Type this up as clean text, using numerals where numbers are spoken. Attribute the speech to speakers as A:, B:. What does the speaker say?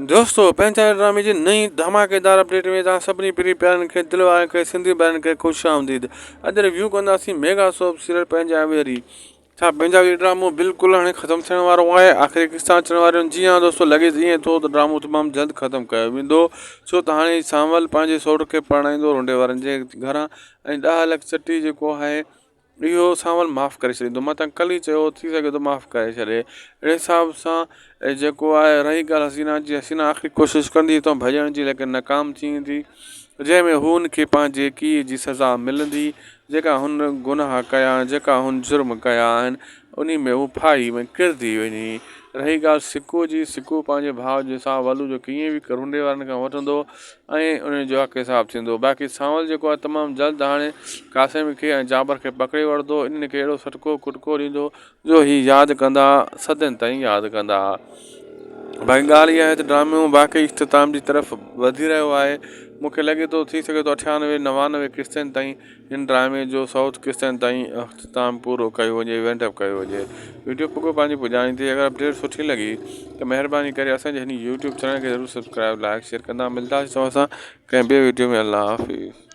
A: دوستو پنهنجا ڊرامي جي نئين ڌماڪيدار اپڊيٽ ۾ توهان سڀني پرين پيارن کي دل وارن کي سنڌي ڀائرن کي خوش آمديد اڄ ريويو ڪنداسين ميگا سوپ سيريل پنهنجا ويري ڇا پنهنجا ويري ڊرامو بلڪل هاڻي ختم ٿيڻ وارو آهي آخري قسطا اچڻ واريون آهن جي ها دوستو لڳي ائين ٿو ته ڊرامو تمام جلد ختم ڪيو ويندو ڇو ته هاڻي سانول پنهنجي سوٽ کي پرڻائيندو رونڊي وارن جي گهران ۽ ڏهه لک چٽي جيڪو آهي اهو سانول معاف ڪري ڇڏيندو. مان تنهن ڪلهه ئي چيو هو ٿي سگهي ٿو معاف ڪري ڇڏي. اهڙي حساب سان جيڪو آهي رهي ڳالهه حسينا جي حسينا آخري ڪوشش ڪندي هتان ڀڄڻ جي ليڪن ناڪام ٿي ويندي جنهن ۾ هو ان کي پنهنجي ڪيء جي سزا ملندي جيڪا هن گناهه ڪيا جيڪا هن جرم ڪيا آهن انهي ۾ هو ڦاهي ۾ ڪرندي وڃي. رهي ڳالهه سڪو جي سڪو پنهنجي ڀاء جي حساب ولو جو ڪيئن به ڪرونڊي وارن کان وٺندو ۽ انهي جو حق حساب ٿيندو. باقي سانول جيڪو آهي تمام جلد هاڻي قاسم کي ۽ جابر کي پڪڙي وٺندو انهن کي اهڙو سٽڪو ڪٽڪو ڏيندو جو هي ياد ڪندا صدين تائين ياد ڪندا. باقي ڳالهه اها آهي ته ڊرامو واقعي اختتام جي طرف وڌي رهيو آهي مون کي لڳي ٿو ٿي سگهي ٿو اٺيانوي نوانوي قسطن تائين هن ڊرامي جو سئوٿ قسطن تائين اختتام پورو ڪيو وڃي وينڊ اپ ڪيو وڃي وڊيو پڳو پنهنجي پڄاڻي تي اگر اپڊيٽ سٺي لڳي ته مهرباني ڪري اسان جي هن يوٽيوب چينل کي ضرور سبسڪرائب لائڪ شيئر ڪندا ملداسين توهان سان ڪنهن ٻي وڊيو ۾ الله حافظ.